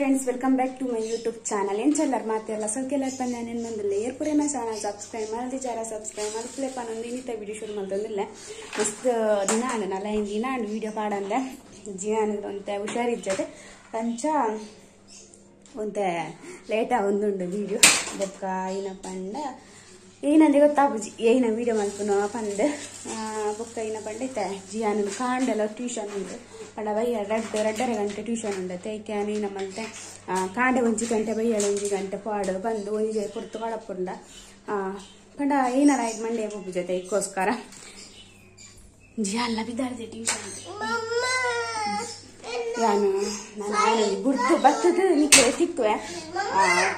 Friends, welcome back to my YouTube channel. ಎಂಚೆಲ್ಲರ್ ಮಾತೆಲ್ಲ ಸೌಖ್ಯಲರ್ ಪಂಡ ಬಂದಿಲ್ಲ ಏರ್ಪುರೇನ ಚಾನಲ್ ಸಬ್ಸ್ಕ್ರೈಬ್ ಮಲ್ದಿ ಚಾರ ಸಬ್ಸ್ಕ್ರೈಬ್ ಮಲ್ಪಲೆ ಪನ್ನೊಂದು ಇನ್ನಿತ ವಿಡಿಯೋ ಶುರು ಮಲ್ತೊಂದಿಲ್ಲ. ಮಸ್ತ್ ದಿನ ಆಂಡ್ ನಲ ದಿನ ಆಂಡ್ ವಿಡಿಯೋ ಪಾಡಂದೆ ಜಿಯಾನದ ಒಂತೆ ಹುಷಾರಿಜ್ಜದೆ ಅಂಚ ಒಂತೆ ಲೇಟ್ ಆವೊಂದುಂಡು ವಿಡಿಯೋ. ಬೊಕ್ಕ ಏನ ಪಂಡ ಏನಂದ್ರೆ ಗೊತ್ತಾಪುಜಿ ಏನ ವಿಡಿಯೋ ಮಲ್ಪುನ ಪಂದ್ ಬೊಕ್ಕ ಏನ ಪಂಡ ಇತ್ತೆ ಜಿಯಾನ ಕಾಂಡೆಲ್ಲ ಟ್ಯೂಷನ್ ಉಂಡು ಪಂಡ ಬಯ್ಯ ರಡ್ಡರೆ ಗಂಟೆ ಟ್ಯೂಷನ್ ಉಂಡತೆ ಐಕೆ ಏನ ಮಲ್ತೆ ಕಾಂಡೆ ಒಂಜಿ ಗಂಟೆ ಬಯ್ಯಳ ಒಂಜಿ ಗಂಟೆ ಪಾಡು ಬಂದು ಒಂಜಿ ಪೊರ್ತು ಕಡಪುಂಡ ಪಂಡ ಏನಾರ ಆಯ್ತು ಮಂಡೆ ಪೋಪುಜತೆ ಐಕ್ಕೋಸ್ಕರ ಜಿಯಾಲ್ಲ ಬಿದ್ದಾಡ್ದೆ ಟ್ಯೂಷನ್. ಯಾನು ನಾನು ಬುಡ್ದು ಬತ್ತದ ನಿಕ್ಕೆ ತಿಕ್ಕುವೆ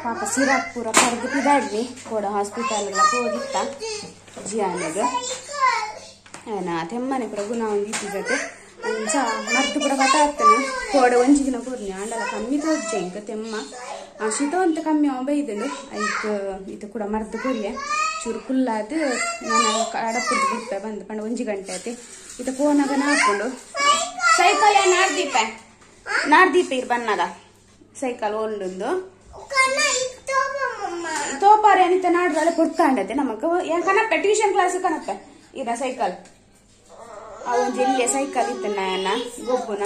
ಪಾಪ ಸಿರಪ್ ಪೂರ ಕರೆದು ಪಿದಾಡ್ವಿ ಕೂಡ ಹಾಸ್ಪಿಟಲ್ಗಳ ಹೋಗಿತ್ತ ಜಿಯಾನಗ ಏನ ತೆಮ್ಮನೆ ಪೂರ ಗುಣ ಒಂದು ಇತ್ತು ಜೊತೆ ಅಂಚ ಮದ್ದು ಪೂರ ಬತ್ತಾಗ್ತಾನೆ ಕೋಡ ಒಂಜಿ ದಿನ ಕೊರ್ನಿ ಆಂಡಲ ಕಮ್ಮಿ ತೋಜ್ಜೆ ಇಂಕ ತೆಮ್ಮ ಶೀತ ಅಂತ ಕಮ್ಮಿ ಅವ ಬೈದಳು ಐಕ್ ಇದು ಕೂಡ ಮರ್ದು ಕೊರಿಯೆ ಚೂರು ಕುಲ್ಲಾದ ನಾನು ಅಡಪುರ್ದು ಬಿಡ್ತೆ ಬಂದು ಪಂಡ ಒಂಜಿ ಗಂಟೆ ಆಯ್ತು ಇದು ಫೋನಾಗ ನಾಡ್ಕೊಂಡು ಸೈಕಲ್ ನಾಡ್ದೀಪ ನಾಡ್ದೀಪ ಇರ್ ಬನ್ನಾಗ ಸೈಕಲ್ ಒಂದೊಂದು ತೋಪಾರೆ ಅನಿತ ನಾಡ್ರಲ್ಲ ಪೊರ್ತಾಂಡತೆ ನಮಕ್ ಕನಪ್ಪೆ ಟ್ಯೂಷನ್ ಕ್ಲಾಸ್ ಕನಪ್ಪೆ ಇರ ಸೈಕಲ್ ಅವ ಒಂಜಿ ಇಲ್ಲೇ ಸೈಕಲ್ ಇತ್ತ ನಾಯನ ಗೊಬ್ಬುನ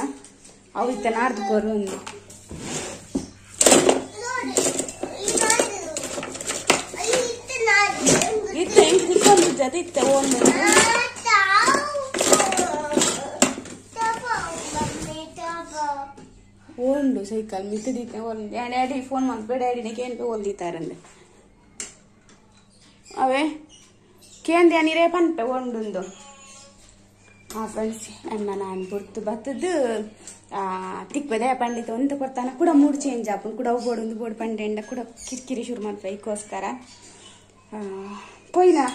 ಅವು ಇತ್ತ ನಾಡ್ದು ಕೊರು ಒಂದು ಇತ್ತ ಹೆಂಗ್ ತಿಕ್ಕೊಂದು ಜೊತೆ ಇತ್ತ ಒಂದು ಓಂಡು ಸೈಕಲ್ ಮಿತ್ತದೀತೆ ಒಂದು ಡ್ಯಾಡಿ ಫೋನ್ ಮಾಡ್ಬೇಕು ಡ್ಯಾಡಿನ ಕೇನ್ಪೆ ಓಲ್ದಿತ್ತಾರಂದೆ ಅವೇ ಕೇಂದ್ರ ನೀರೇ ಪನ್ಪೆ ಒಂಡುಂದು. ಆ ಫ್ರೆಂಡ್ಸ್ ಅಣ್ಣ ನಾನು ಪೊರ್ತು ಬತ್ತದು ತಿಕ್ಪದೆ ಪಂಡಿತ ಒಂದು ಕೊಡ್ತಾನ ಕೂಡ ಮೂಡ್ ಚೇಂಜ್ ಆಪುಂಡು ಕೂಡ ಅವು ಬೋರ್ಡ್ ಒಂದು ಬೋರ್ಡ್ ಪಂಡೆಂಡ ಕೂಡ ಕಿರಿಕಿರಿ ಶುರು ಮಾಡ್ಪ ಐಕ್ಕೋಸ್ಕರ ಪೋಯ್ನಾ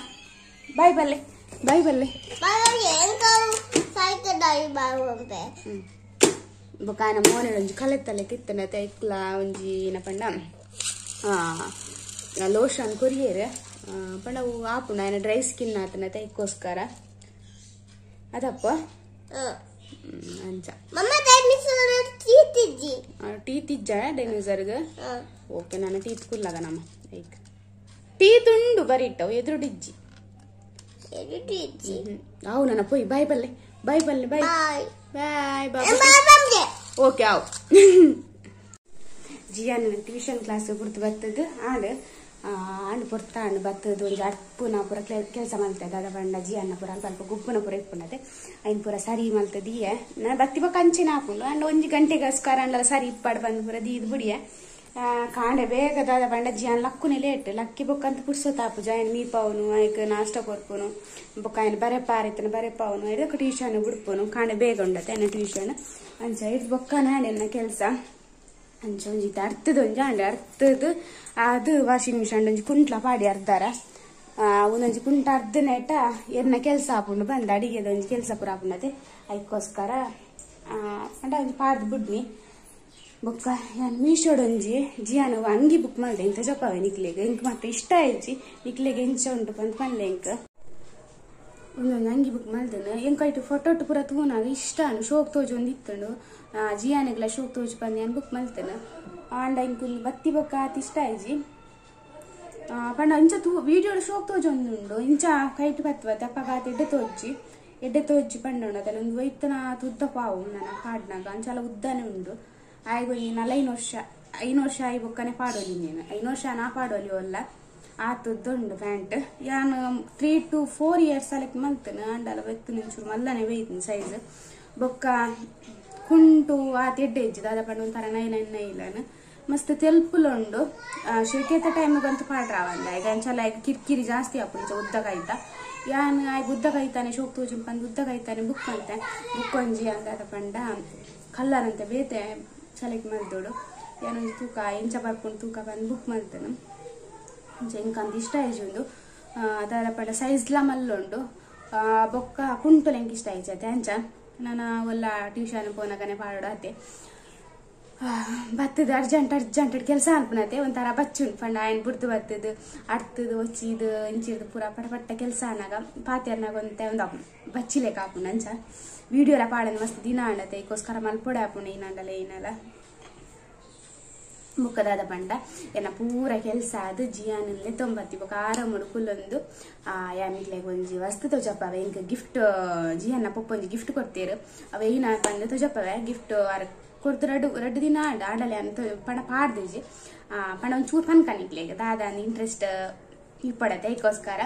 ಬಾಯ್ ಬಲ್ಲೆ ಬಾಯ್ ಬಲ್ಲೆ. ಬೊಕ್ಕ ಆಯನ ಮೋನೆ ಒಂಜಿ ಕಲೆತ್ತಲೆ ಕಿತ್ತನತೆ ಐಕ್ಲ ಒಂಜಿ ಏನ ಪಂಡ ಲೋಷನ್ ಕೊರಿಯೇರ್ ಪಂಡ ಅವು ಆಪುಂಡು ಆಯನ ಡ್ರೈ ಸ್ಕಿನ್ ಆತನತೆ ಐಕ್ಕೋಸ್ಕರ ಅದಪ್ಪ ಅಂಚ ಟೀತ್ ಇಜ್ಜ ಡೈನೋಸರ್ಗ್ ಓಕೆ ನಾನು ಟೀತ್ ಕುಲ್ಲಾಗ ನಮ್ಮ ಐಕ್ ಟೀತ್ ಉಂಡು ಬರಿಟ್ಟವು ಎದುರುಡು ಇಜ್ಜಿ ಅವು ನನ್ನ ಪೋಯ್ ಬಾಯ್ ಬಲ್ಲೆ ಬಾಯ್ ಬಲ್ಲೆ ಬಾಯ್ ಬಾಯ್ ಬಾಯ್ ಓಕೆ ಅವು. ಜಿಯಾನ ಟ್ಯೂಷನ್ ಕ್ಲಾಸ್ ಪುರ್ತು ಬತ್ತದು ಆಂಡ್ ಆಂಡ್ ಪೊರ್ತ ಆಂಡ್ ಬತ್ತದು ಒಂಜಿ ಅರ್ಪುನ ಪೂರ ಕೆಲಸ ಮಲ್ತದೆ ದಾದ ಪಂಡ ಜಿಯಾನ ಪೂರ ಅಲ್ಪ ಅಲ್ಪ ಗುಪ್ಪುನ ಪೂರ ಇಪ್ಪುಂಡತೆ ಐನ್ ಪೂರ ಸರಿ ಮಲ್ತದೀಯೆ ನಾನು ಬತ್ತಿ ಬೊಕ್ಕ ಅಂಚಿನ ಹಾಪುಂಡು ಅಂಡ್ ಒಂಜಿ ಗಂಟೆಗೋಸ್ಕರ ಅಂಡಲ ಸರಿ ಇಪ್ಪಾಡು ಬಂದು ಪೂರ ದೀದ್ ಬುಡಿಯೆ ಕಾಂಡೆ ಬೇಗ ದಾದ ಪಂಡ ಜಿಯಾನ್ ಲಕ್ಕುನೆ ಲೇಟ್ ಲಕ್ಕಿ ಬೊಕ್ಕ ಅಂತ ಪುಡ್ಸೋತಾಪು ಜಾಯನ್ ಮೀಪಾವನು ಐಕ್ ನಾಷ್ಟ ಕೊರ್ಪುನು ಬೊಕ್ಕ ఆయన ಬರೆಪಾರಿತನ ಬರೆಪಾವನು ಇದಕ್ಕೆ ಟ್ಯೂಷನ್ ಬಿಡ್ಪುನು ಕಾಂಡೆ ಬೇಗ ಉಂಡತೆ ఆయన ಟ್ಯೂಷನ್ ಅಂಚ ಇದು ಬೊಕ್ಕ ನಾಡೆನ್ನ ಕೆಲಸ ಅಂಚ ಒಂಜಿ ಅರ್ಥದ ಒಂಜಿ ಆಂಡೆ ಅರ್ಥದ ಅದು ವಾಷಿಂಗ್ ಮಿಷನ್ ಒಂಜಿ ಕುಂಟ್ಲ ಪಾಡಿ ಅರ್ಧಾರ ಒಂದೊಂಜಿ ಕುಂಟ ಅರ್ಧ ನೆಟ ಎರ್ನ ಕೆಲಸ ಆಪುಂಡು ಬಂದ ಅಡಿಗೆದ ಒಂಜಿ ಕೆಲಸ ಪೂರ ಆಪುಂಡತೆ ಐಕ್ಕೋಸ್ಕರ ಅಂಡ ಒಂಜಿ ಪಾಡ್ದು ಬುಡ್ನಿ. ಬೊಕ್ಕ ಯಾನ್ ಮೀಶೋಡೊಂಜಿ ಜಿಯಾನ ಅಂಗಿ ಬುಕ್ ಮಲ್ದೆ ಇಂತ ಜಪಾವೆ ನಿಕ್ಲೆಗ್ ಇಂಕ್ ಮಾತ್ರ ಇಷ್ಟ ಆಯ್ಜಿ ನಿಕ್ಲೆಗ್ ಎಂಚ ಉಂಟು ಪಂದ್ ಪನ್ಲೆ ಇಂಕ್ ಒಂದೊಂದು ಅಂಗಿ ಬುಕ್ ಮಲ್ದೆನ ಎಂಕೈಟು ಫೋಟೋ ಪೂರ ತೂನಾಗ ಇಷ್ಟ ಅನು ಶೋಕ್ ತೋಜು ಒಂದು ಇತ್ತಂಡು ಜಿಯಾನಿಗ್ಲ ಶೋಕ್ ತೋಜು ಪಂದ್ ಯಾನ್ ಬುಕ್ ಮಲ್ತೇನೆ ಆಂಡ ಇಂಕ್ ಬತ್ತಿ ಬೊಕ್ಕ ಆತ್ ಇಷ್ಟ ಆಯ್ಜಿ ಪಂಡ ಇಂಚ ತೂ ವೀಡಿಯೋ ಶೋಕ್ ತೋಜು ಒಂದುಂಡು ಇಂಚ ಕೈಟು ಬತ್ವ ತಪ್ಪಾಗ ಆತ್ ಎಡ್ಡೆ ತೋಜಿ ಎಡ್ಡೆ ತೋಜಿ ಪಂಡೋಣ ಅದನ್ನ ಒಂದು ಒಯ್ತನ ಉದ್ದ ಪಾವು ನನ್ನ ಪಾಡ್ನಾಗ ಅಂಚಾಲ ಉದ್ದಾನೆ ಉಂಡು ಆಯ್ಗೊ ನಲೈನು ವರ್ಷ ಐನು ವರ್ಷ ಆಯಿ ಬೊಕ್ಕನೆ ಪಾಡೋಲಿ ನೀನು ಐನು ವರ್ಷ ನಾ ಪಾಡೋಲಿ ಒಲ್ಲ ಆತದ್ದುಂಡು ಪ್ಯಾಂಟ್ ಯಾನು 3 to 4 years ಅಲಕ್ಕೆ ಮಲ್ತೇನೆ ಅಂಡಲ ಬೆತ್ತು ನಿಂಚೂರು ಮಲ್ಲನೆ ಬೇಯ್ತೀನಿ ಸೈಜ್ ಬೊಕ್ಕ ಕುಂಟು ಆತ ಎಡ್ಡೆ ಇಜ್ಜಿ ದಾದ ಪಂಡ ಒಂಥರ ನೈನ್ ನೈಲನ್ ಮಸ್ತ್ ತೆಲ್ಪುಲ ಉಂಡು ಶೆಕೆತ ಟೈಮಿಗಂತೂ ಪಾಡ್ರಾವಂದ ಈಗ ಅಂಚಲ ಈಗ ಕಿರಿಕಿರಿ ಜಾಸ್ತಿ ಆಪುಂಡು ಇಂಚ ಉದ್ದಗಾಯ್ತ ಯಾನ್ ಆಯ್ಗ ಉದ್ದಗಾಯ್ತಾನೆ ಶೋಕ್ ತೋಜು ಪಂದ್ ಉದ್ದಗಾಯ್ತಾನೆ ಬುಕ್ ಮಲ್ತೆ ಬುಕ್ ಒಂಜಿ ಅಂದಾದ ಪಂಡ ಕಲ್ಲರ್ ಅಂತ ಬೇತೆ ಸೆಲೆಕ್ಟ್ ಮಲ್ದೋಡು ಏನೊಂಜಿ ತೂಕ ಎಂಚ ಬರ್ಕೊಂಡು ತೂಕ ಬಂದು ಬುಕ್ ಮಲ್ತೇನೆ ಅಂಚ ಇಂಕಂತ ಇಷ್ಟ ಆಯ್ಜಿ ಒಂದು ದಾದ ಪಂಡ ಸೈಜ್ಲ ಮಲ್ಲುಂಡು ಬೊಕ್ಕ ಕುಂಟುಲ ಎಂಕ್ ಇಷ್ಟ ಆಯ್ಜತೆ ಅಂಚ ನಾನು ಒಲ್ಲ ಟ್ಯೂಷನ್ ಪೋನಗನೆ ಪಾಡೋಡು ಅತೆ ಬತ್ತದ ಅರ್ಜೆಂಟ್ ಅರ್ಜೆಂಟ್ ಕೆಲಸ ಅನ್ಪುನತೆ ಒಂಥರ ಬಚ್ಚುಂಡು ಪಂಡ ಆಯನ್ ಬುಡ್ದು ಬತ್ತದು ಅಡ್ತದು ಒಚ್ಚಿದು ಇಂಚಿದು ಪೂರ ಪಟ ಪಟ್ಟ ಕೆಲಸ ಅನ್ನಾಗ ಪಾತೆರ್ನಾಗ ಒಂತೆ ಒಂದು ಬಚ್ಚಿಲೇಕ ಆಪುಂಡು ಅಂಚ ವಿಡಿಯೋಲ ಪಾಡಂದು ಮಸ್ತ್ ದಿನ ಆಂಡತೆ ಐಕ್ಕೋಸ್ಕರ ಮಲ್ಪೊಡೆ ಆಪುಂಡು ಈನಂಡಲ ಏನಲ್ಲ. ಬೊಕ್ಕದಾದ ಪಂಡ ಎನ್ನ ಪೂರ ಕೆಲಸ ಅದು ಜಿಯಾನಲ್ಲೇ ತೊಂಬತ್ತಿ ಬೊಕ್ಕ ಆರಾಮಡು ಕುಲ್ಲೊಂದು ಯಾನಿಗ್ಲೆಗ್ ಒಂಜಿ ವಸ್ತು ತೋಜಪ್ಪವೆ ಇಂಕ ಗಿಫ್ಟ್ ಜಿಯನ್ನ ಪೊಪ್ಪ ಒಂಜಿ ಗಿಫ್ಟ್ ಕೊಡ್ತೀರು ಅವ ಏನ ಪಂಡ ತೋಜಪ್ಪವೆ ಗಿಫ್ಟ್ ಅರ ಕೊಡ್ತು ರಡ್ಡು ರಡ್ಡು ದಿನ ಆಂಡ ಆಡಲೆ ಅಂತ ಪಣ ಪಾಡ್ದಿಜಿ ಪಣ ಒಂಚೂರು ಚೂರು ಪನ್ಕನಿಗ್ಲೆಗ್ ದಾದ ಇಂಟ್ರೆಸ್ಟ್ ಇಪ್ಪಡತೆ ಐಕೋಸ್ಕರ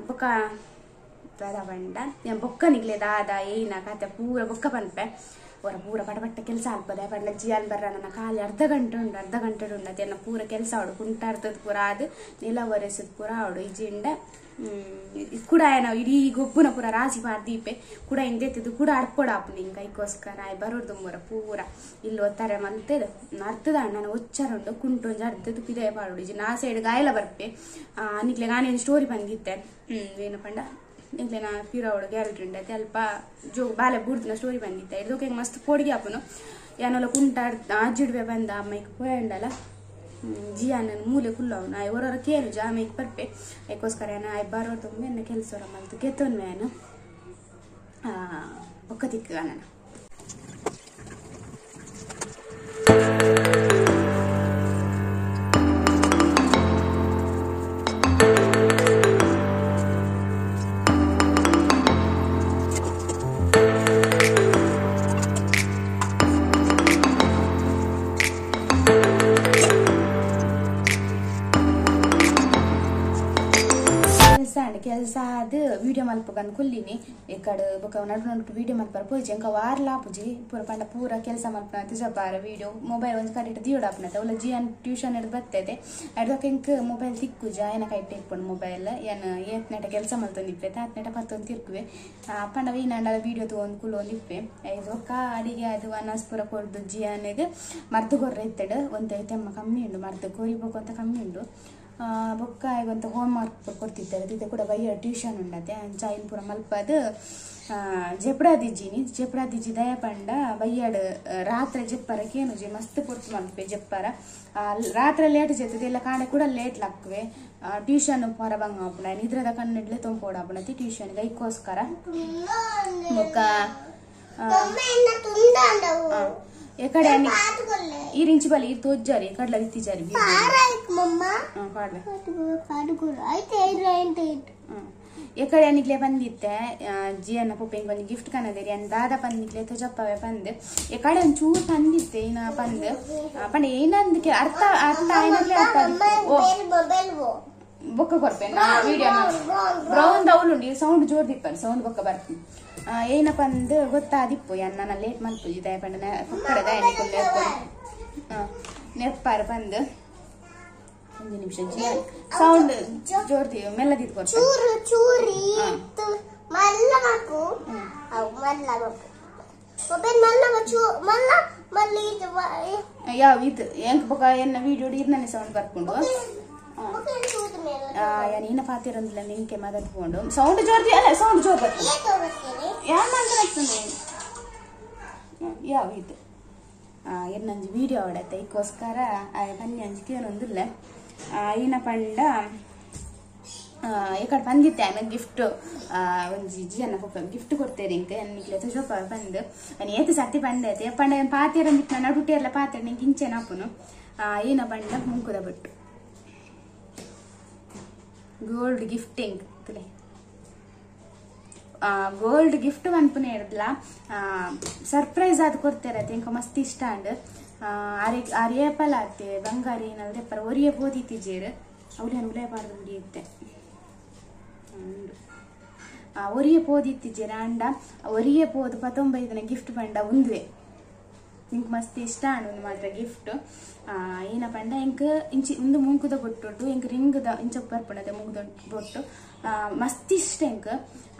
ಬೊಕ್ಕ ದಾದ ಪಂಡ ಬೊಕ್ಕನಿಗ್ಲೆ ದಾದ ಏನ ಕತೆ ಪೂರ ಬೊಕ್ಕ ಪನ್ಪೆ ಅವರ ಪೂರ ಪಟ ಪಟ್ಟ ಕೆಲಸ ಅಲ್ಪದೆ ಪಂಡ ಜಿಯಾನ್ ಬರ್ರ ನನ್ನ ಖಾಲಿ ಅರ್ಧ ಗಂಟೆ ಉಂಡು ಅರ್ಧ ಗಂಟೆ ಉಂಡು ಅದನ್ನ ಪೂರ ಕೆಲಸ ಅವಡು ಕುಂಟಾರ್ತದ ಪೂರ ಅದು ನೆಲ ಒರೆಸದ್ ಪೂರ ಅವಡು ಇಜಿಂಡ ಕೂಡ ನಾವು ಇಡೀ ಗೊಬ್ಬುನ ಪೂರ ರಾಸಿ ಪಾರ್ದೀಪೆ ಕೂಡ ಹಿಂದೆತ್ತಿದ್ದು ಕೂಡ ಅಡ್ಪೊಡ ಆಪುಂಡು ಹಿಂಗೆ ಐಕೋಸ್ಕರ ಆಯ್ ಬರೋದು ಮೂರ ಪೂರ ಇಲ್ಲಿ ಒತ್ತಾರೆ ಮಲ್ತದ ಅರ್ಥದ ನಾನು ಒಚ್ಚಾರ ಉಂಡು ಕುಂಟು ಒಂಜಿ ಅರ್ಧದ ಪಿದಯ ಪಾಡುಡು ಇಜಿ ನಾ ಸೈಡ್ ಗಾಯಲ ಬರ್ಪೆ ನಿಕ್ಲೆ ನಾನೇ ಒಂದು ಸ್ಟೋರಿ ಬಂದಿತ್ತೆ ಏನು ಪಂಡ ಇಂಕ್ಲೆನ ಪಿರವಡು ಗ್ಯಾಲರಿ ಉಂಡತೆ ಅಲ್ಪ ಜೋ ಬಾಲೆ ಬೂರ್ದಿನ ಸ್ಟೋರಿ ಬಂದಿತ್ತೆ ಇದಕ್ಕೆ ಮಸ್ತ್ ಪೋಡಿಗೆ ಆಪುನು ಯಾನೊಲ ಕುಂಟ ಅಜ್ಜಿಡ್ವೆ ಬಂದ ಅಮ್ಮೈಕ್ ಪೋಯಂಡಲ ಜಿಯಾನ ಮೂಲೆ ಕುಲ್ಲವನು ಆಯ್ ಹೊರೊರ ಕೇನು ಜಾಮೈಕ್ ಬರ್ಪೆ ಐಕೋಸ್ಕರ ಏನ ಆಯ್ ಬರೋರ್ ತುಂಬ ಎನ್ನ ಕೆಲಸರ ಮಲ್ತು ಕೆತ್ತೊನ್ವೆ ಏನು ಬೊಕ್ಕ ತಿಕ್ಕ ನಾನು ಕೆಲಸ ಅದು ವೀಡಿಯೋ ಮಲ್ಪಗನ್ ಕುಲ್ಲಿನಿ ಎಕ್ಕಡು ಬೊಕ ನಡು ನಡು ವೀಡಿಯೋ ಮಲ್ಪರ ಪೋಜಿ ಅಂಕ ವಾರ್ಲಾ ಪೂಜಿ ಪೂರ ಪಂಡ ಪೂರ ಕೆಲಸ ಮಲ್ಪನ ತಿಜಪಾರ ವೀಡಿಯೋ ಮೊಬೈಲ್ ಒಂಜಿ ಕಡೆಟ್ ದಿಯೋಡಾಪುನತೆ ಅವಲ ಜಿಯಾನ್ ಟ್ಯೂಷನ್ ಹಿಡ್ದು ಬರ್ತೈತೆ ಅಡ್ದಕ್ಕೆ ಇಂಕ್ ಮೊಬೈಲ್ ತಿಕ್ಕುಜ ಏನ ಕೈಟ್ ಇಪ್ಪುಂಡು ಮೊಬೈಲ್ ಏನ್ ಏತ್ ನೆಟ ಕೆಲಸ ಮಲ್ತೊಂದಿಪ್ಪೆ ತಾತ್ ನೆಟ ಪತ್ತೊಂದು ತಿರ್ಕುವೆ ಪಂಡ ಈನಂಡ ವೀಡಿಯೋ ತಗೊಂಡು ಕುಲ್ಲೊಂದಿಪ್ಪೆ ಬೊಕ್ಕ ಅಡಿಗೆ ಅದು ಅನಾಸ್ ಪೂರ ಕೊರ್ದು ಜಿಯಾನಿಗೆ ಮರ್ದು ಕೊರ್ರ ಇತ್ತಡು ಒಂತೆ ತೆಮ್ಮ ಕಮ್ಮಿ ಉಂಡು ಮರ್ದು ಕೊರಿಬೇಕು ಅಂತ ಕಮ್ಮಿ ಉಂಡು ಬೊಕ್ಕ ಅಂತ ಹೋಮ್ ವರ್ಕ್ ಕೊಡ್ತಿದ್ದಾರೆ ಇದು ಕೂಡ ಬಯ್ಯ ಟ್ಯೂಷನ್ ಉಂಡತೆ ಅಂಚ ಐನ್ ಪೂರ ಮಲ್ಪದು ಜೆಪ್ಡಾದಿಜ್ಜಿನಿ ಜೆಪ್ಡಾದಿಜ್ಜಿ ದಯ ಪಂಡ ಬಯ್ಯಾಡು ರಾತ್ರಿ ಜೆಪ್ಪರಕ್ಕೆ ಏನು ಜಿ ಮಸ್ತ್ ಪೊರ್ತು ಮಲ್ಪೆ ಜೆಪ್ಪರ ರಾತ್ರಿ ಲೇಟ್ ಜೆತ್ತದೆ ಇಲ್ಲ ಕಾಣೆ ಕೂಡ ಲೇಟ್ ಲಕ್ಕುವೆ ಟ್ಯೂಷನ್ ಪೊರ ಬಂಗ ಆಪುಂಡು ನಿದ್ರದ ಕಣ್ಣಿಡ್ಲೆ ತೊಂಪೋಡಾಪುಣತಿ ಟ್ಯೂಷನ್ ಐಕ್ಕೋಸ್ಕರ ಬೊಕ್ಕ ಎಕಡೆ ಈ ರಿಂಚಿ ಬಲಿ ಈ ತೋಜ್ಜಾರಿ ಕಡ್ಲ ಇತ್ತಿಜಾರಿ ಎಕಡೆ ಅನಿಗ್ಲೆ ಬಂದಿತ್ತೆ ಜಿಯನ್ನ ಪೊಪ್ಪೆಂಗ್ ಬಂದು ಗಿಫ್ಟ್ ಕನದೇರಿ ಅನ್ ದಾದ ಬಂದಿಗ್ಲೆ ತೊಜಪ್ಪವೆ ಬಂದು ಎಕಡೆ ಒಂದ್ ಚೂರು ತಂದಿತ್ತೆ ಇನ್ನ ಬಂದು ಪಂಡ ಏನಂದಕ್ಕೆ ಅರ್ಥ ಅರ್ಥ ಏನಂದ್ರೆ ಅರ್ಥ ಬೊಕ್ಕ ಕೊರ್ಪೆ ನಾ ವಿಡಿಯೋ ಬ್ರೌನ್ ದೌಲುಂಡು ಸೌಂಡ್ ಜೋರ್ ದಿಪ್ಪನ್ ಸೌಂಡ್ ಬೊಕ್ಕ ಬರ್ತೀನಿ ಏನಪ್ಪ ಅಂದ್ ಗೊತ್ತಾದಿಪ್ಪು ನನ್ನ ಲೇಟ್ ಮಲ್ಪುಜಿ ದಯ ಪಂಡ ಪಕ್ಕಡೆ ದಯ ನೆಪ್ಪಾರ ಬಂದು ಒಂದು ನಿಮಿಷ ಸೌಂಡ್ ಜೋರ್ದಿ ಮೆಲ್ಲದಿದ್ ಕೊರ್ಪೆ ಚೂರು ಚೂರಿ ಮಲ್ಲ ಮಕ್ಕು ಅವು ಮಲ್ಲ ಮಕ್ಕು ಮೊಬೈಲ್ ಮಲ್ಲ ಚೂ ಮಲ್ಲ ಮಲ್ಲ ಇದು ಯಾವ ಇದು ಎಂಕ್ ಬೊಕ್ಕ ಎನ್ನ ವಿಡಿಯೋ ಇರ್ನನೆ ಸೌಂಡ್ ಬರ್ಕೊಂಡು ಏನ ಪಾತಿರಂದಿಲ್ಲ ನಿಂಕೆ ಮದತ್ಕೊಂಡು ಸೌಂಡ್ ಜೋರ್ದಿ ಅಲ್ಲ ಸೌಂಡ್ ಜೋರ್ ಬರ್ತದೆ ಯಾರು ಮಾಡ್ತಾರೆ ಯಾವ ಇದು ಎನ್ನಂಜಿ ವಿಡಿಯೋ ಆಡತ್ತೆ ಐಕ್ಕೋಸ್ಕರ ಬನ್ನಿ ಅಂಜಿಕೆ ಏನೊಂದಿಲ್ಲ ಏನ ಪಂಡ ಎಕಡೆ ಬಂದಿತ್ತೆ ಆమె ಗಿಫ್ಟ್ ಒಂಜಿ ಜಿಯನ್ನ ಪೊಪ್ಪ ಗಿಫ್ಟ್ ಕೊಡ್ತೇನೆ ಇಂಕ ನಿಕ್ಲೆ ತುಜಪ್ಪ ಬಂದು ಏತ ಸರ್ತಿ ಬಂದೈತೆ ಪಂಡ ಪಾತಿರಂದಿತ್ತು ನಡುಟೆಲ್ಲ ಪಾತ್ರೆ ನಿಂಗೆ ಇಂಚೆನಪ್ಪನು ಏನ ಪಂಡ ಮುಂಕುದ ಬಿಟ್ಟು ಗೋಲ್ಡ್ ಗಿಫ್ಟಿಂಗ್ ತುಲೆ ಗೋಲ್ಡ್ ಗಿಫ್ಟ್ ಪನ್ಪುನ ಹಿಡ್ದಲ ಸರ್ಪ್ರೈಸ್ ಅದು ಕೊಡ್ತಾರೆ ಇಂಕ ಮಸ್ತ್ ಇಷ್ಟ ಅಂಡ್ ಅರೆ ಅರಿಯಪಲ ಆತೆ ಬಂಗಾರ ಏನಲ್ದೆ ಪರ ಒರಿಯ ಬೋದಿತ್ತಿಜೇರು ಅವಳು ಉಲಯ ಪಾಡ್ದು ಮುಡಿಯುತ್ತೆ ಒರಿಯ ಪೋದಿತ್ತಿಜೇರು ಅಂಡ ಒರಿಯ ಪೋದು ಪತ್ತೊಂಬೈದನ ಗಿಫ್ಟ್ ಪಂಡ ಉಂದುವೆ ನಿಂಗೆ ಮಸ್ತ್ ಇಷ್ಟ ಅಂಡ್ ಮಾತ್ರ ಗಿಫ್ಟ್ ಏನ ಪಂಡ ಇಂಕ್ ಇಂಚಿ ಒಂದು ಮೂಂಕುದ ಬೊಟ್ಟುಡ್ಡು ಇಂಕ್ ರಿಂಗ್ದ ಇಂಚ ಬರ್ಪುಂಡದೆ ಮೂಂಕುದ ಬೊಟ್ಟು ಮಸ್ತ್ ಇಷ್ಟ ಇಂಕ್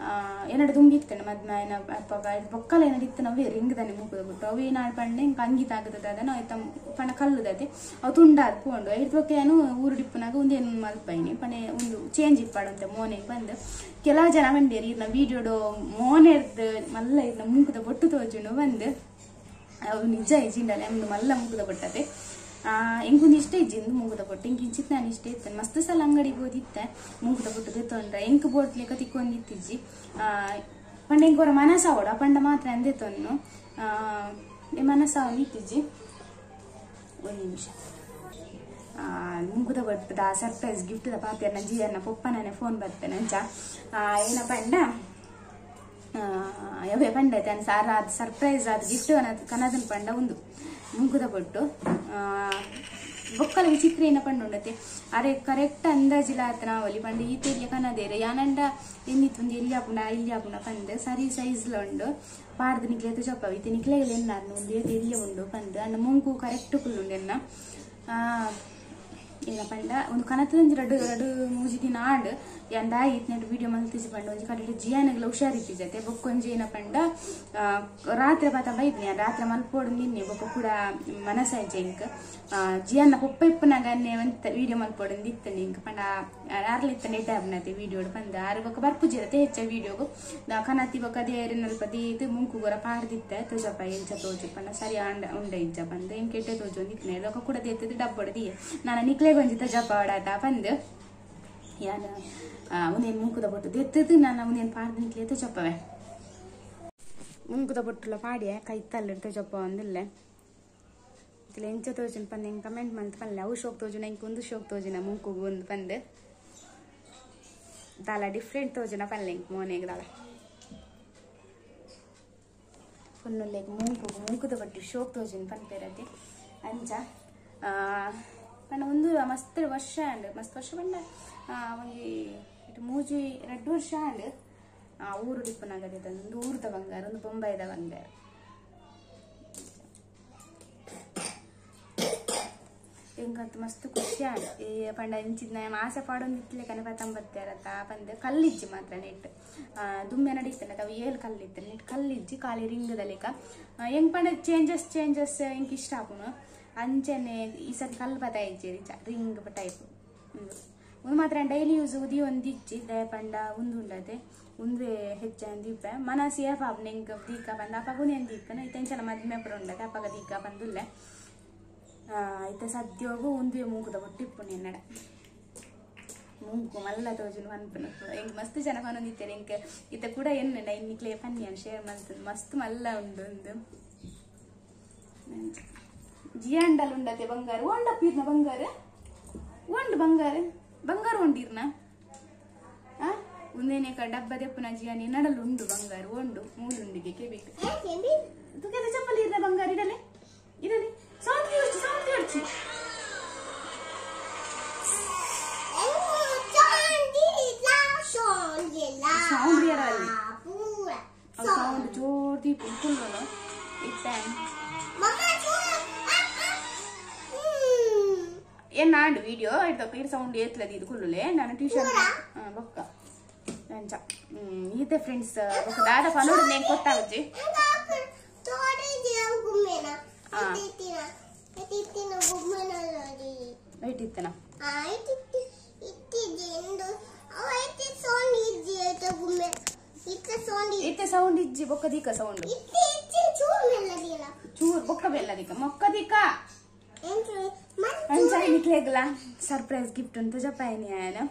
ಏನಾಡು ತುಂಬಿತ್ತೇನೆ ಮದ್ಮ ಏನ ಅಪ್ಪಗ ಬೊಕ್ಕಲ ಏನಾಡು ಇತ್ತು ನಾವೇ ರಿಂಗ್ದಾನೆ ಮೂಂಕುದ ಬೊಟ್ಟು ಅವು ಏನಾಡು ಪಂಡ ಇಂಕ್ ಅಂಗಿ ತಾಗದ ಅದನ್ನ ಆಯ್ತ ಪಂಡ ಕಲ್ಲುದತೆ ಅವು ತುಂಡಾದ್ ಪೋಂಡು ಐದು ಬೊಕ್ಕ ಏನು ಊರುಡಿಪ್ಪುನಾಗ ಒಂದೇನು ಮಲ್ಪೈನಿ ಪಂಡೆ ಒಂದು ಚೇಂಜ್ ಇಪ್ಪಾಡಂತೆ ಮೋನೆಗೆ ಬಂದು ಕೆಲವು ಜನ ಬಂಡೇರಿ ಇರ್ನ ವೀಡಿಯೋಡು ಮೋನೆರ್ದು ಮಲ್ಲ ಇರ್ನ ಮೂಂಕುದ ಬೊಟ್ಟು ತೋಜುಂಡು ಬಂದು ಅವು ನಿಜ ಇಜ್ಜಿಂಡಲೆ ಒಂದು ಮಲ್ಲ ಮೂಗುದ ಬೊಟ್ಟತೆ ಎಂಕೊಂದು ಇಷ್ಟ ಇಜ್ಜಿಂದು ಮೂಗುದ ಬೊಟ್ಟು ಇಂಕ್ ಇಂಚಿತ್ ನಾನು ಇಷ್ಟ ಇತ್ತೇನೆ ಮಸ್ತ್ ಸಲ ಅಂಗಡಿಗೆ ಹೋದಿತ್ತೆ ಮೂಗುದ ಬೊಟ್ಟು ತೆತ್ತೊಂಡ್ರೆ ಎಂಕ್ ಬೋಟ್ಲೆಕ್ಕ ತಿಕ್ಕೊಂದಿತ್ತಿಜ್ಜಿ ಪಂಡ ಎಂಕ್ ಹೊರ ಮನಸ್ಸಾವಡು ಆ ಪಂಡ ಮಾತ್ರ ಅಂದೆತ್ತೊನ್ನು ಮನಸ್ಸಾವ ಇತ್ತಿಜ್ಜಿ ಒಂದು ನಿಮಿಷ ಮುಂಕುದ ಬಟ್ಟದ ಸರ್ಪ್ರೈಸ್ ಗಿಫ್ಟ್ the ಪಾತೆರ್ನ ಜಿಯನ್ನ ಪೊಪ್ಪನೇ ಫೋನ್ ಬರ್ತೇನೆ ಅಂಚ ಏನ ಪಂಡ ಯಾವೇ ಪಂಡೈತೆ ಅನ್ ಸಾರ ಅದು ಸರ್ಪ್ರೈಸ್ ಅದು ಗಿಫ್ಟ್ ಕನದನ್ ಪಂಡ ಒಂದು ಮುಂಕುದ ಬೊಟ್ಟು ಬೊಕ್ಕಲ ವಿಚಿತ್ರ ಏನ ಪಂಡುಂಡತೆ ಅರೆ ಕರೆಕ್ಟ್ ಅಂದಾಜಿಲ ಆತನ ಒಲಿ ಪಂಡ ಈ ತೆರಿಯ ಕನದೇರೆ ಯಾನಂಡ ಎನ್ನಿತ್ತು ಒಂದು ಎಲ್ಲಿ ಹಾಪುಣ ಇಲ್ಲಿ ಹಾಪುಣ ಪಂದ್ ಸರಿ ಸೈಜ್ಲ ಉಂಡು ಪಾಡ್ದು ನಿಕ್ಲೆ ತುಜಪ್ಪ ಇತ್ತೆ ನಿಕ್ಲೆಗಲ ಎನ್ನಾರ್ನು ಒಂದು ಏತ್ ಎಲ್ಲಿ ಉಂಡು ಪಂದ್ ಅಂಡ ಮುಂಕು ಕರೆಕ್ಟ್ ಕುಲ್ಲುಂಡು ಎನ್ನ ಏನ ಪಂಡ ಒಂದು ಕನತದಂಜಿ ರಡ್ಡು ರಡ್ಡು ಮೂಜಿ ದಿನ ಆಂಡ್ ಯಾಂದ ಇತ್ನೆಟ್ ವಿಡಿಯೋ ಮಲ್ತಿಜಿ ಪಂಡ ಒಂಜಿ ಕಡೆ ಜಿಯಾನಗ್ಲ ಹುಷಾರಿತ್ತಿಜತೆ ಬೊಕ್ಕೊಂಜಿ ಏನ ಪಂಡ ರಾತ್ರಿ ಪಾತ ಬೈದ್ನಿ ರಾತ್ರಿ ಮಲ್ಪೋಡು ನಿನ್ನೆ ಬೊಕ್ಕ ಕೂಡ ಮನಸಾಯ್ಜೆ ಇಂಕ್ ಜಿಯಾನ ಪೊಪ್ಪ ಇಪ್ಪನಾಗ ಅನ್ನೆ ಒಂತ ವಿಡಿಯೋ ಮಲ್ಪೋಡು ಇತ್ತಂಡೆ ಇಂಕ್ ಪಂಡ ಆರ್ಲ ಇತ್ತಂಡೆ ಇಡ್ಡಾಬ್ನತೆ ವಿಡಿಯೋಡು ಪಂದ ಆರು ಬೊಕ್ಕ ಬರ್ಪುಜಿರತೆ ಹೆಚ್ಚ ವಿಡಿಯೋಗು ಕನತಿ ಬೊಕ್ಕ ದೇರಿ ನಲ್ಪ ದೀತ್ ಮುಂಕು ಗೊರ ಪಾಡ್ದಿತ್ತೆ ತೋಜಪ್ಪ ಎಂಚ ತೋಜು ಪಂಡ ಸರಿ ಆಂಡ ಉಂಡ ಇಂಚ ಪಂದ ಎಂಕೆಟ್ಟೆ ತೋಜು ಒಂದಿತ್ತನೆ ಬೊಕ್ಕ ಕೂಡ ದೇತದ ಡಬ್ಬೊಡು ದಿಯೆ ನಾನು ನಿಕ್ಲೆ ಗೊಂಜಿ ತಜಪ್ಪ ಆಡಾತ ಪಂದ್ ಯಾನ ಉನೇನು ಮುಂಕುದ ಬೊಟ್ಟು ದೆತ್ತದು ನಾನು ಉನೇನು ಪಾಡ್ದು ನಿಕ್ಲೆ ತಜಪ್ಪವೆ ಮುಂಕುದ ಬೊಟ್ಟುಲ ಪಾಡಿಯ ಕೈತಲ್ಲ ತಜಪ್ಪ ಒಂದಿಲ್ಲ ಇತ್ಲೆ ಎಂಚ ತೋಜುನ ಪಂದ್ ಹೆಂಗೆ ಕಮೆಂಟ್ ಮಂತ್ ಪನ್ಲೆ ಅವು ಶೋಕ್ ತೋಜುನ ಇಂಕ್ ಒಂದು ಶೋಕ್ ತೋಜುನ ಮುಂಕುಗು ಒಂದು ಪಂದ್ ದಾಲ ಡಿಫ್ರೆಂಟ್ ತೋಜುನ ಪನ್ಲೆ ಇಂಕ್ ಮೋನೆಗ್ ದಾಲ ಪೊನ್ನುಲ್ಲೆಗ್ ಮುಂಕುಗು ಮುಂಕುದ ಬೊಟ್ಟು ಶೋಕ್ ತೋಜುನ ಪನ್ಪೇರತೆ ಅಂಚ ಪಂಡ ಒಂದು ಮಸ್ತ್ ವರ್ಷ ಆಂಡ್ ಮಸ್ತ್ ವರ್ಷ ಪಂಡ ಒಂಜಿ ಮೂಜಿ ರಡ್ಡು ವರ್ಷ ಆಂಡ್ ಊರು ಡಿಪ್ಪನಾಗದೆ ಒಂದು ಊರುದ ಬಂಗಾರ ಒಂದು ಬೊಂಬಾಯಿದ ಬಂಗಾರ ಎಂಕಂತ ಮಸ್ತ್ ಖುಷಿ ಆಂಡ್ ಈ ಪಂಡ ಇಂಚಿನ ಆಸೆ ಪಾಡೊಂದಿತ್ತಲೆ ಕನಪ ತಂಬತ್ತಾರತ್ತ ಪಂದ್ ಕಲ್ಲಿಜ್ಜಿ ಮಾತ್ರ ನೆಟ್ ದುಮ್ಮೆ ನಡೀತಾನೆ ಅವು ಏಳು ಕಲ್ಲಿತ್ತು ನೆಟ್ ಕಲ್ಲಿಜ್ಜಿ ಖಾಲಿ ರಿಂಗದ ಲೆಕ್ಕ ಹೆಂಗ್ ಪಂಡ ಚೇಂಜಸ್ ಚೇಂಜಸ್ ಎಂಕ್ ಇಷ್ಟ ಆಪುನು ಅಂಚನೆ ಈ ಸತಿ ಕಲ್ಲು ಬತ್ತಾಯಿಜ್ಜಿ ರಿಂಗ್ ಟೈಪ್ ಒಂದು ಮಾತ್ರ ಡೈಲಿ ಯೂಸ್ ಉದಿ ಒಂದು ಇಜ್ಜಿ ದಯಪಂಡ ಒಂದು ಉಂಡತೆ ಒಂದೇ ಹೆಚ್ಚ ದೀಪ ಮನಸ್ಸು ಏಪ ನಿಂಗೆ ದೀಕ ಬಂದ ಅಪ್ಪ ಗುನೇನು ದೀಕನ ಇತ್ತೆ ಮದ್ಮೆ ಪುರ ಉಂಡತೆ ಅಪ್ಪಗ ದೀಕ ಬಂದುಲ್ಲೆ ಇತ್ತೆ ಸದ್ಯೋಗು ಒಂದುವೆ ಮೂಗುದ ಒಟ್ಟಿಪ್ಪು ನಿನ್ನಡ ಮೂಗು ಮಲ್ಲ ತೋಜುನು ಪನ್ಪುನು ಎಂಕ್ ಮಸ್ತ್ ಜನ ಪನೊಂದಿತ್ತೇನೆ ಎಂಕ್ ಇತ್ತೆ ಕೂಡ ಎನ್ನಡ ಇನ್ನಿಕ್ಲೆ ಪನ್ನಿ ಶೇರ್ ಮಲ್ತದ ಮಸ್ತ್ ಮಲ್ಲ ಉಂಡು ಒಂದು ಜಿಯಾಂಡಲ್ ಉಂಡತೆ ಬಂಗಾರ ಓಂಡಪ್ಪೀರ್ನ ಬಂಗಾರ ಓಂಡು ಬಂಗಾರ ಬಂಗಾರ ಒಂಡಿರ್ನ ಆ ಒಂದೇನೆ ಡಬ್ಬ ದೆಪ್ಪುನ ಜಿಯಾನಿ ನಡಲು ಉಂಡು ಬಂಗಾರ ಓಂಡು ಮೂಲುಂಡಿಗೆ ಕೆಬಿಕ್ ತುಕೆದ ಚಪ್ಪಲಿ ಇರ್ನ ಬಂಗಾರ ಇಡಲೆ ಇಡಲೆ ಸೌಂಡ್ ಯೋಚಿ ಸೌಂಡ್ ಯೋಚಿ ಸೌಂಡ್ ಇರಲ್ಲ ಸೌಂಡ್ ಜೋರ್ ದೀಪ ಕುಲ್ಲೋನು ಇತ್ತೆ ಏನಾಂಡು ವಿಡಿಯೋ ಇಡ್ತಕ್ಕ ಇಡ್ ಸೌಂಡ್ ಏತ್ಲದ ಇದು ಕುಲ್ಲುಲೆ ನಾನು ಟ್ಯೂಷನ್ ಬೊಕ್ಕ ಅಂಚ ಈತೆ ಫ್ರೆಂಡ್ಸ್ ಬೊಕ್ಕ ದಾದ ಪನೋಡು ನೇನ್ ಗೊತ್ತಾವಜ್ಜಿ ಇಟ್ಟಿತ್ತನ ಇತ್ತೆ ಸೌಂಡ್ ಇಜ್ಜಿ ಬೊಕ್ಕ ದೀಕ ಸೌಂಡ್ ಚೂರ್ ಬೊಕ್ಕ ಬೆಲ್ಲ ದೀಕ ಮೊಕ್ಕ ದೀಕ ಅಂಚಾಯಿ ನಿಕ್ಲೆಗ್ಲ ಸರ್ಪ್ರೈಸ್ ಗಿಫ್ಟ್ ಅಂತ ಜಪಾಯಿನಿ ಆಯನ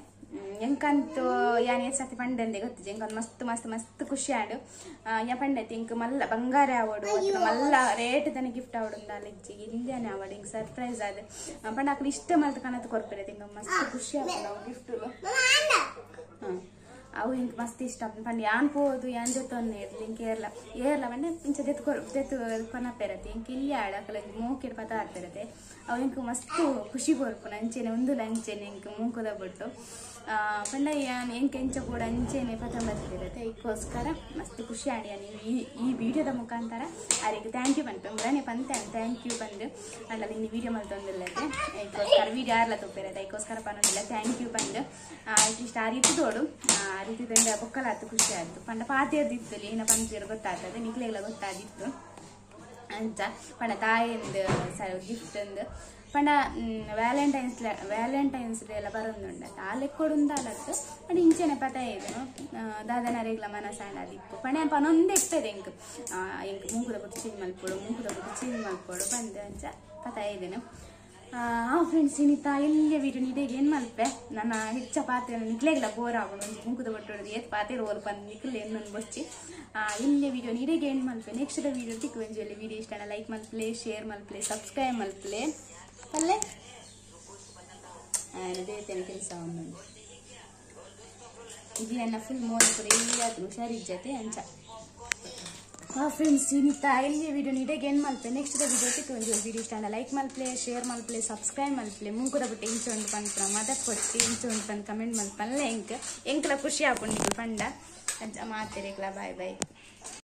ಎಂಕಂತೂ ಯಾನ್ ಏತ್ ಸತಿ ಪಂಡಂದೆ ಗೊತ್ತಿಜಿ ಎಂಕೊಂದು ಮಸ್ತ್ ಮಸ್ತ್ ಮಸ್ತ್ ಖುಷಿ ಆಂಡ್ ಯಾ ಪಂಡೈತಿ ಇಂಕ್ ಮಲ್ಲ ಬಂಗಾರ ಆವಡು ಮಲ್ಲ ರೇಟ್ ತನ ಗಿಫ್ಟ್ ಆವಡು ಅಲ್ಲಿಜ್ಜಿ ಇಲ್ಲೇನೆ ಆವಡು ಇಂಕ್ ಸರ್ಪ್ರೈಸ್ ಆದ ಪಂಡ ಅಕ್ಲು ಇಷ್ಟ ಮಲ್ತ ಕನತ್ ಕೊರ್ಪಿರತ್ತೆ ಇಂಕ ಮಸ್ತ್ ಖುಷಿ ಆಪುಂಡು ಅವು ಗಿಫ್ಟ್ ಅವು ಇಂಕ್ ಮಸ್ತ್ ಇಷ್ಟ ಆಪುಂಡು ಪಂಡ ಯಾನ್ ಪೋದು ಯಾನ್ ಜೊತೆ ಇರ್ಲಿ ಇಂಕ್ ಏರ್ಲ ಏರ್ಲ ಪಂಡ ಇಂಚ ದೆತ್ತು ದೆತ್ತು ಕೊನಪೆರತೆ ಇಂಕ್ ಇಲ್ಲಿ ಆಡ ಅಕಲ ಮೂಕೆಡ್ ಪದ ಆಡ್ತಿರತ್ತೆ ಅವು ಇಂಕ್ ಮಸ್ತ್ ಖುಷಿ ಕೊರ್ಪುನ ಅಂಚೆನೆ ಒಂದು ಅಂಚೆನೆ ಇಂಕ್ ಮೂಕುದ ಬಿಟ್ಟು ಪಂಡ ಯಾನ್ ಎಂಕ್ ಎಂಚ ಕೂಡ ಅಂಚೆನೆ ಪದ ಬರ್ತಿರತ್ತೆ ಇದಕ್ಕೋಸ್ಕರ ಮಸ್ತ್ ಖುಷಿ ಆಡಿ ನೀವು ಈ ಈ ವಿಡಿಯೋದ ಮುಖಾಂತರ ಅರಿಗೆ thank you ಪನ್ಪೆ ಮುರನೆ ಪಂತೆ thank you ಬಂದು ಅಲ್ಲ ನಿನ್ನ ವಿಡಿಯೋ ಮಲ್ತೊಂದಿಲ್ಲತೆ ಇದಕ್ಕೋಸ್ಕರ ವಿಡಿಯೋ ಯಾರ್ಲ ತೊಪ್ಪಿರತ್ತೆ ಅದಕ್ಕೋಸ್ಕರ ಪನ್ನೊಂದಿಲ್ಲ thank you ಬಂದು ಅಟ್ಲೀಸ್ಟ್ ಆ ರೀತಿ ತೋಡು ಆ ರೀತಿ ತಂಡ ಬೊಕ್ಕಲಾತು ಖುಷಿ ಆಯ್ತು ಪಂಡ ಪಾತಿಯರ್ದಿತ್ತು ಏನ ಪಂತಿಯರು ಗೊತ್ತಾಗ್ತದೆ ನಿಕ್ಲೆಲ್ಲ ಗೊತ್ತಾದಿತ್ತು ಅಂಚ ಪಂಡ ತಾಯಿಂದು ಗಿಫ್ಟ್ ಅಂದು ಪಂಡ ವ್ಯಾಲೆಂಟೈನ್ಸ್ ವ್ಯಾಲೆಂಟೈನ್ಸ್ ಡೇ ಎಲ್ಲ ಬರೋದುಂಡ ಆ ಲೆಕ್ಕೊಡುಂದಾಲತ್ತು ಪಂಡ ಇಂಚೆನೆ ಪತ ಇದು ದಾದನರೆಗ್ಲ ಮನಸಾಂಡ ಅದಿಪ್ಪು ಪಂಡ ಪನೊಂದೇ ಇರ್ತದೆ ಎಂಕ್ ಎಂಕ್ ಮೂಗುದ ಬಿಟ್ಟು ಚೇಂಜ್ ಮಲ್ಪೊಡು ಮೂಗುದ ಬಿಟ್ಟು ಚೇಂಜ್ ಮಲ್ಪೊಡು ಪಂದ ಅಂಚ ಪತ ಇದೇನು ಆ ಫ್ರೆಂಡ್ಸ್ ಇನ್ನಿತ್ತ ಎಲ್ಲಿ ವೀಡಿಯೋ ನೀಟಾಗಿ ಏನು ಮಲ್ಪೆ ನನ್ನ ಹೆಚ್ಚ ಪಾತ್ರೆ ನಿಕ್ಲೆಗ್ಲ ಬೋರ್ ಆಗೋಣ ಒಂಜಿ ಮುಂಕುದ ಬಟ್ಟೊಡ್ದು ಏತ್ ಪಾತ್ರೆ ರೋಲ್ ಪಂದ್ ನಿಕ್ಲೆ ಎನ್ನೊಂದು ಬೊಚ್ಚಿ ಇಲ್ಲಿ ವೀಡಿಯೋ ನೀಟಾಗಿ ಏನು ಮಲ್ಪೆ ನೆಕ್ಸ್ಟ್ ವೀಡಿಯೋ ತಿಕ್ಕು ಒಂಜಿ ವೀಡಿಯೋ ಇಷ್ಟ ಲೈಕ್ ಮಲ್ಪಲೆ ಶೇರ್ ಮಲ್ಪಲೆ ಸಬ್ಸ್ಕ್ರೈಬ್ ಮಲ್ಪಲೆ ಅಲ್ಲೇ. ಬೇತೆ ಕೆಲಸ ಒಂದು ಜಿಯನ್ನ ಫುಲ್ ಮೋನೆ ಪೂರ ಎಲ್ಲಿ ಹುಷಾರಿಜ್ಜತೆ ಅಂಚ. ಹಾ ಫ್ರೆಂಡ್ಸ್, ಇನಿತ ಎಲ್ಲಿ ವಿಡಿಯೋ ನಿಡೆಗೆ ಏನು ಮಲ್ಪೆ. ನೆಕ್ಸ್ಟ್ ವಿಡಿಯೋ ತಿಕ್ಕೊಂಜಿ. ವಿಡಿಯೋ ಇಷ್ಟ ಲೈಕ್ ಮಲ್ಪ್ಲೆ, ಶೇರ್ ಮಲ್ಪ್ಲೆ, ಸಬ್ಸ್ಕ್ರೈಬ್ ಮಲ್ಪ್ಲೆ. ಮುಂಕುದ ಬಿಟ್ಟು ಇಂಚ ಉಂಡು ಪನ್ಪುನ ಮದರ್ ಕೊಟ್ಟು ಇಂಚ ಉಂಡು ಪನ್ ಕಮೆಂಟ್ ಮಲ್ಪಲ್ಲ. ಎಂಕ್ ಎಂಕ್ಲ ಖುಷಿ ಆಪುಂಡು ಪಂಡ. ಅಂಚ ಮಾತೆರೆಗ್ಲ ಬಾಯ್ ಬಾಯ್.